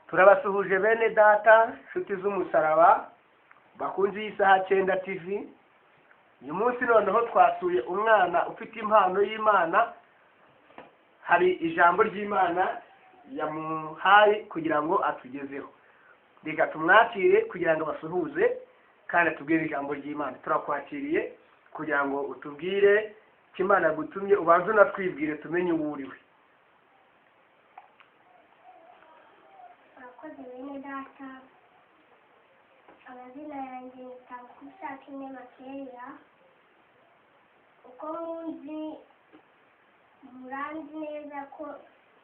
Turabasuhuje bene data, nshuti z'umusaraba bakunze iyi Saha Cyenda TV. Uyu munsi noneho twasuye umwana ufite impano y'Imana. Hari ijambo ry'Imana yamuhaye kugira ngo atugezeho. Reka tumwakire kugira ngo basuhuze kandi atubwire ijambo ry'Imana. Turakwakiriye kugira ngo utubwire icyo Imana yagutumye, ubanze unatwibwire tumenye uwo uriwe. Murakoze bene data, amazina yanjye ni Tangushaka Makeya. Uko muzi muranzi neza ko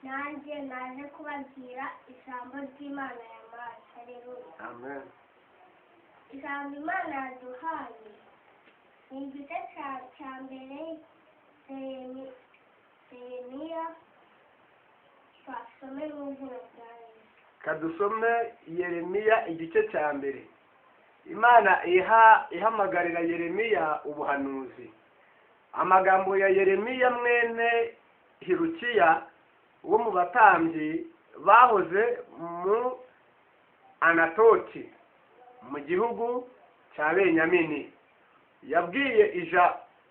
nanjye naje kubabwira ijambo ry'Imana yampaye. Haleluya. Amen. Ijambo Imana yaduhaye ni igice cya mbere Yeremiya, twasome mu izina rya Yesu. Kadusome Yeremiya igice cya mbere. Imana ihamagarira Yeremiya ubuhanuzi. Amagambo ya Yeremiya mwene Hilukiya wo mu batambyi bahoze mu Anatoti mu gihugu cya Benyamini,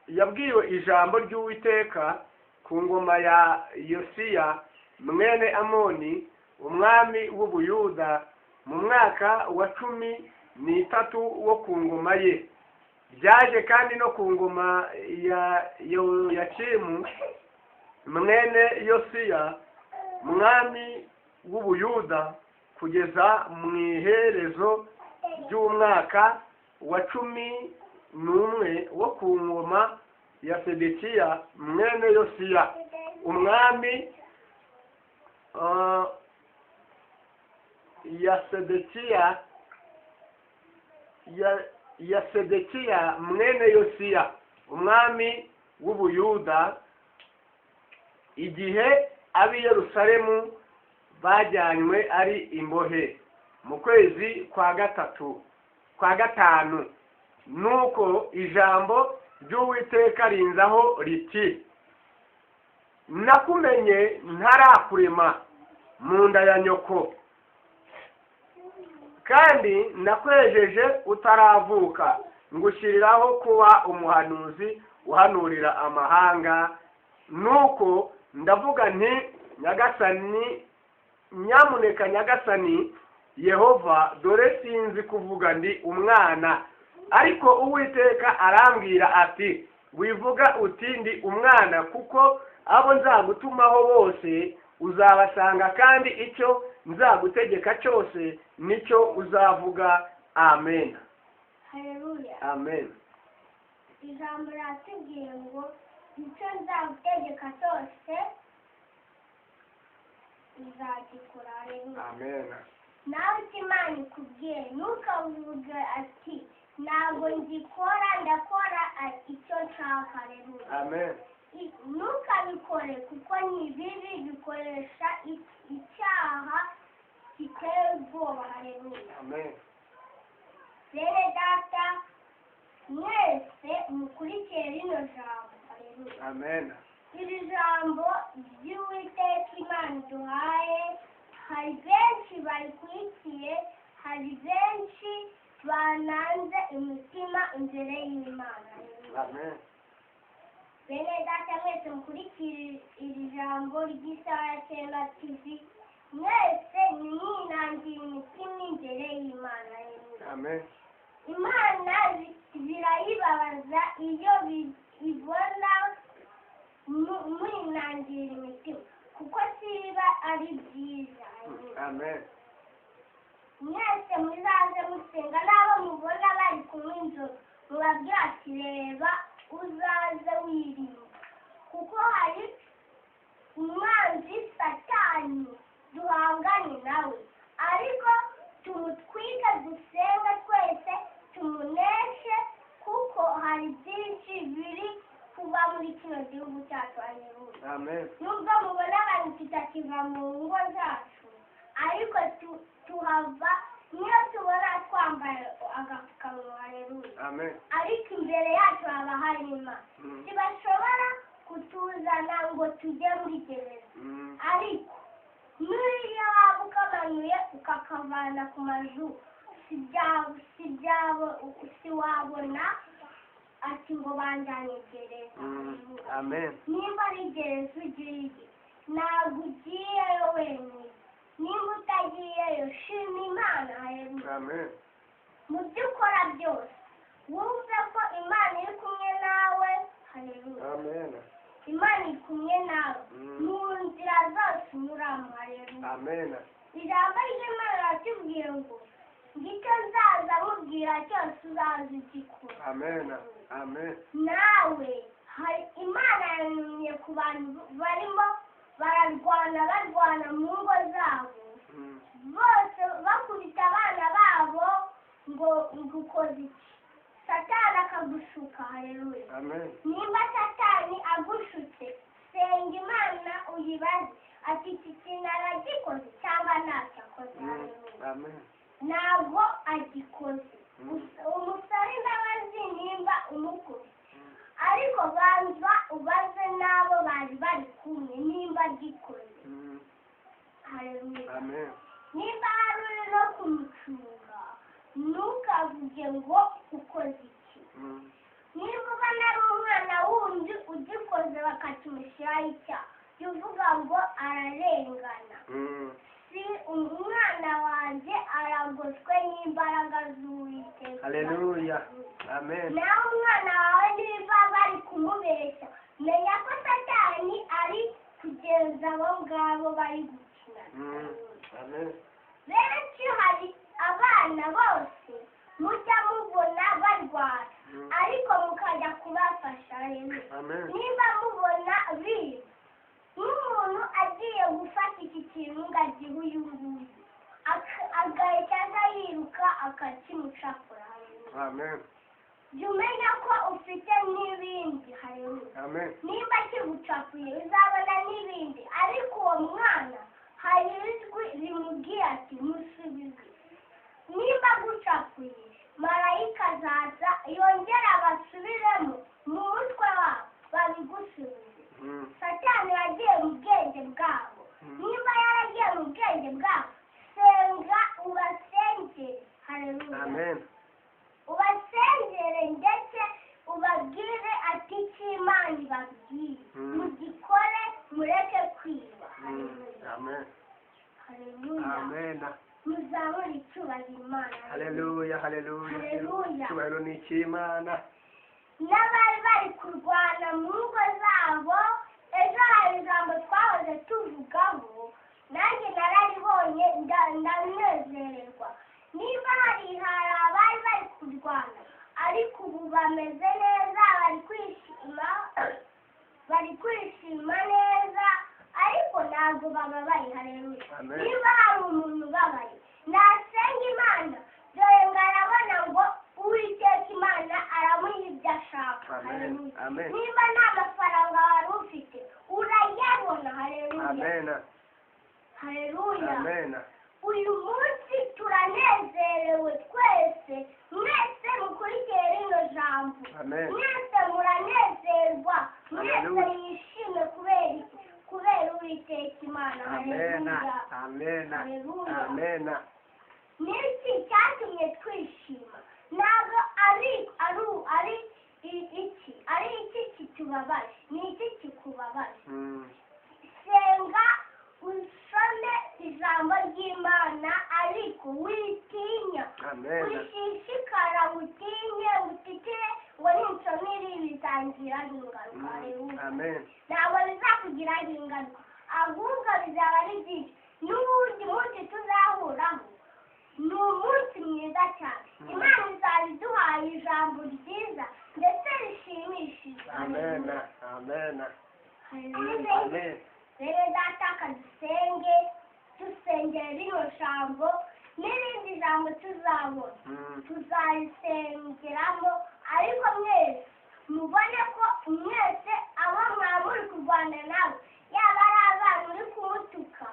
yabwiwe ijambo ry'Uwiteka ku ngoma ya Yosiya mwene Amoni umwami w'Ubuyuda mu mwaka wa 13 wo ku ngoma ye. Byaje kandi no ku ngoma ya Yoyakimu mwene Yosiya mwami w'Ubuyuda kugeza mu iherezo ry'umwaka wa 11 wo ku ngoma ya Sedekiya mwene Yosiya umwami ya Sedekiya mwene Yosiya umwami w'Ubuyuda, igihe ab'i Yerusalemu bajyanywe ari imbohe mu kwezi kwa gatatu kwa gatanu. Nuko ijambo ry'Uwiteka rinzaho riti: nakumenye ntarakurema mu nda ya nyoko, kandi nakwejeje utaravuka, ngushyiriraho kuba umuhanuzi uhanurira amahanga. Nuko ndavuga nti: Nyagasani, nyamuneka Nyagasani Yehova, dore sinzi kuvuga, ndi umwana. Ariko Uwiteka arambwira ati: wivuga uti ndi umwana, kuko abo nzagutumaho bose uzabasanga, kandi icyo nzagutegeka cyose nicyo uzavuga. Amen. Haleluya. Amen. Ijambo riratubwiye ngo icyo nzagutegeka cyose uzagikora. Haleluya. Amen. Nawe icyo Imana ikubwiye ntukavuge ati ntabwo ngikora, ndakora icyo nshaka. Haleluya. Amen. Ntukabikore kuko ni bibi, bikoresha icyaha giteye ubwoba. Haleluya. Amen. Bene data mwese mukurikiye rino jambo. Haleluya. Amen. Iri jambo ry'Uwiteka Imana iduhaye, hari benshi barikurikiye, hari benshi bananze imitima imbere y'Imana. Amen. Bene data mwese mukurikire iri jambo ry'Isaha Cyenda TV, mwese nimwinangire imitima imbere y'Imana. Amen. Imana birayibabaza iyo ibona mwinangira imitima, kuko siba ari byiza. Amen. Mwese muzaze musenga, n'abo mubona bari kunywa inzoga mubabwira ati reba uzaze wirinda, kuko hari umwanzi Satani duhanganye nawe, ariko tumutwike dusenge twese tumuneshe, kuko hari byinshi biri kuba muri kino gihugu cyacu. Haleluya. Amen. Nubwo mubona abantu tutakiva mu ngo zacu, ariko tuhava niyo tubona twambaye agapfukamunwa. Haleluya. Amen. Ariko imbere yacu haba hari Imana. Ntibashobora kutuzana ngo tujye muri gereza, ariko n'iyo waba ukamanuye bakabavana ku mazu, si wabona ati ngo banjyanye gereza. Amen. Nimba ari gereza ugiye, ntabwo ugiyeyo wenyine. Nimba utagiyeyo, shima Imana. Haleluya. Amen. Mu byo ukora byose wumve ko Imana iri kumwe nawe. Haleluya. Amen. Imana iri kumwe nawe mu nzira zose unyuramo. Haleluya. Amen. Ijambo ry'Imana riratubwira ngo ngicyo nzaza mubwira cyose uzaza ugikora. Amen. Amen. Nawe hari Imana yantumye ku bantu barimo bararwana mu ngo zabo, bose bakubita abana babo ngo ukoze iki, Satani akagushuka. Haleluya. Amen. Nimba Satani agushutse, senga Imana uyibaze ati iki kintu aragikoze cyangwa ntacyo akoze. Haleluya. Amen. Ntabwo agikoze, umusabe imbabazi nimba umukubise, ariko banza ubaze n'abo bari bari kumwe nimba agikoze. Haleluya. Amen. Nimba hari uri no kumucunga, ntukavuge ngo ukoze iki. Nimba ubona ari umwana wundi ugikoze bakakimushyiraho icyaha, jya uvuga ngo ararengana, si umwana wanjye, aragoswe n'imbaraga z'Uwiteka. Haleluya. Amen. Nawe umwana wawe niba bari kumubeshya, menya ko Satani ari kugenza abo ngabo bari gukina. Amen. Benshi hari abana bose mujya mubona barwara, ariko mukajya kubafasha rero. Amen. Nimba mubona biba nk'umuntu agiye gufata iki kintu ngo agihe uyu nguyu, agahita aza yiruka akakimucakura. Amen. Jya umenya ko ufite n'ibindi. Haleluya. Amen. Nimba kigucapuye uzabona n'ibindi, ariko uwo mwana hari ijwi rimubwira ati musubize. Nimba agucapuye, marayika azaza yongere abasubiremo mu mutwe wabo babigusubize. Satani yagiye mu bwenge bwabo. Nimba yaragiye mu bwenge bwabo, senga ubasengere. Haleluya. Amen. Ubasengere ndetse ubabwire ati icyo Imana ibabwiye mugikore, mureke kwiba. Haleluya. Amen. Haleluya. Amen. Muzamure icyubahiro Imana. Haleluya, haleluya. Haleluya. Icyubahiro ni icy'Imana. N'abari bari kurwana mu ngo zabo, ejo hari ijambo twahoze tuvugaho, nanjye nararibonye ndanezererwa. Nimba hari abari bari kurwana ariko ubu bameze neza, bari kwishima neza, ariko ntabwo bababaye. Haleluya. Amen. Nimba hari umuntu ubabaye, nasenga Imana, dore ngo arabona ngo Uwiteka Imana aramuha ibyo ashaka. Amen. Haleluya. Amen. Nimba nta mafaranga wari ufite, urayabona. Haleluya. Amen. Haleluya. Amen. Uyu munsi turanezerewe twese, mwese mukurikiye rino jambo. Amen. Mwese muranezerwa, mwese Haleluya. mwishime kubera iki? Kubera Uwiteka Imana. Amen. Haleluya. Amen. Haleluya. Amen. Niki cyatumye twishima? Ntabwo ari iki, ari iki kitubabaje, ni iki kikubabaje? Senga usome ijambo ry'Imana, ariko witinya. Amen. Wishishikara utinye utitire ngo ninsoma iri bizangiraho ingaruka. Haleluya. Amen. Ntabwo bizakugiraho ingaruka, ahubwo bizaba ari byinshi. N'uwundi munsi tuzahuraho ni umunsi mwiza cyane. Imana izaba iduhaye ijambo ryiza ndetse rishimishije. Amen. Amen. Haleluya. Amen. Rero data, dusenge, dusengere rino jambo n'irindi jambo tuzabona, tuzarisengeramo, ariko mwese mubone ko mwese abo mwaba muri kurwana nabo, yaba ari abana uri kumutuka,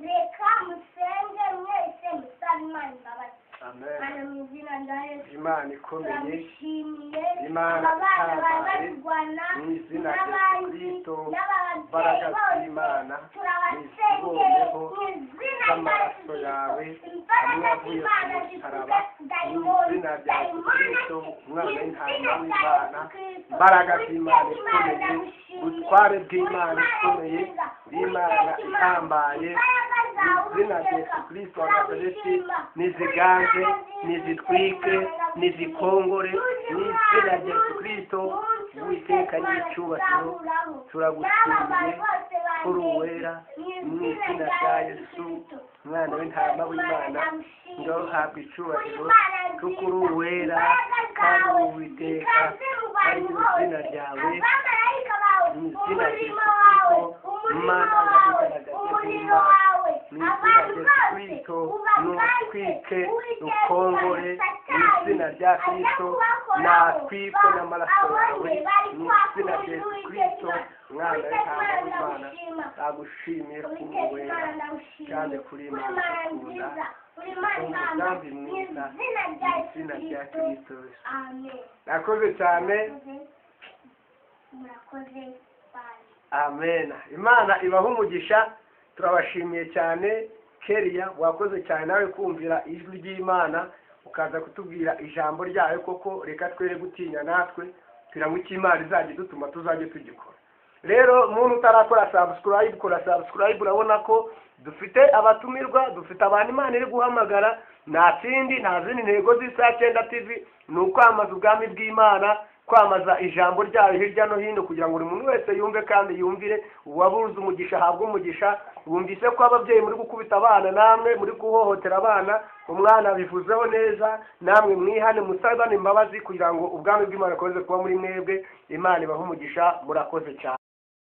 reka musenge mwese musabe Imana imbabazi. Amen. Mana, mu izina rya Yesu, Imana ikomeye, turagushimiye. Imana Aba bana bari ihambaye, bari kurwana mu izina rya Yesu n'abandi Kristo, n'ababyeyi. Imbaraga bose z'Imana turabasengeye nizibomeho mu izina rya z'amaraso Yesu yawe Kristo. Imbaraga amwe avuye ku z'Imana musaraba zituke mu dayimoni izina rya Yesu dayimoni Kristo, mu umwana izina w'intama rya w'Imana. Yesu Kristo. Imbaraga Uwiteka z'Imana Imana ikomeye, ndagushimiye. ubutware Uri bw'Imana Imana ikomeye, nziza. bw'Imana Uwiteka Imana, ihambaye, imbaraga zawe mu izina rya Uwiteka Yesu Kristo wa Nazareti, turagushima. niziganze, Uri Imana nziza, nizitwike, Uwiteka Imana ndagushimiye. nizikongore, Tuzi mu Imana izina rya Yesu munsi Kristo. munsi Uwiteka Uwiteka Imana nyiricyubahiro, tuzahuraho n'aba turagushimiye bantu bose kuri bandenze uwera, mu mu izina izina rya rya Yesu Yesu, Kristo. umwana Uwiteka w'intama Imana w'Imana, ndagushimiye. ngahabwa Uri icyubahiro Imana kuko uri nziza. uwera Imbaraga kandi zawe Uwiteka ziganze mu ari bantu mu izina bose. ryawe, Abamarayika bawe, mu izina rya umurimo Yesu wawe, Kristo, umurimo Mana wawe, ndakugaragaza umuriro Imana, wawe, mu izina abantu rya Yesu bose Kristo, ubaganze. nutwike, Uwiteka ukongore, Imana mu Satani izina rya ajya Kristo, kubakoraho natwikwe n'amaraso yawe, abone bari mu kwaka izina rya umuriro. Yesu Uwiteka Kristo, Imana, umwana Uwiteka w'intama Imana w'Imana, ndagushima. ndagushimiye kuri Uwiteka uwera Imana ndagushimiye. kandi kuri Uri Imana Imana dukunda, nziza, uri Imana ihambaye. umugambi Mu mwiza, izina rya mu Yesu izina rya Kristo, Kristo Yesu. amen. Nakoze cyane. Murakoze, murakoze, bye. Amen. Imana ibaha umugisha, turabashimiye cyane. Keriya, wakoze cyane nawe kumvira ijwi ry'Imana ukaza kutubwira ijambo ryayo koko. Reka twere gutinya natwe kugira icyo Imana izajya idutuma tuzajye tugikora. Rero muntu utarakora subscribe, kora subscribe. Urabona ko dufite abatumirwa, dufite abantu Imana iri guhamagara. Nta kindi, nta zindi ntego z'Isaha Cyenda TV ni ukwamamaza ubwami bw'Imana, kwamamaza ijambo ryayo hirya no hino, kugira ngo buri muntu wese yumve kandi yumvire. Uwabuze umugisha ahabwe umugisha. Wumvise ko ababyeyi muri gukubita abana, namwe muri guhohotera abana, umwana bivuzeho neza. Namwe mwihane, musabane imbabazi kugira ngo ubwami bw'Imana bukomeze kuba muri mwebwe. Imana ibahe umugisha, murakoze cyane.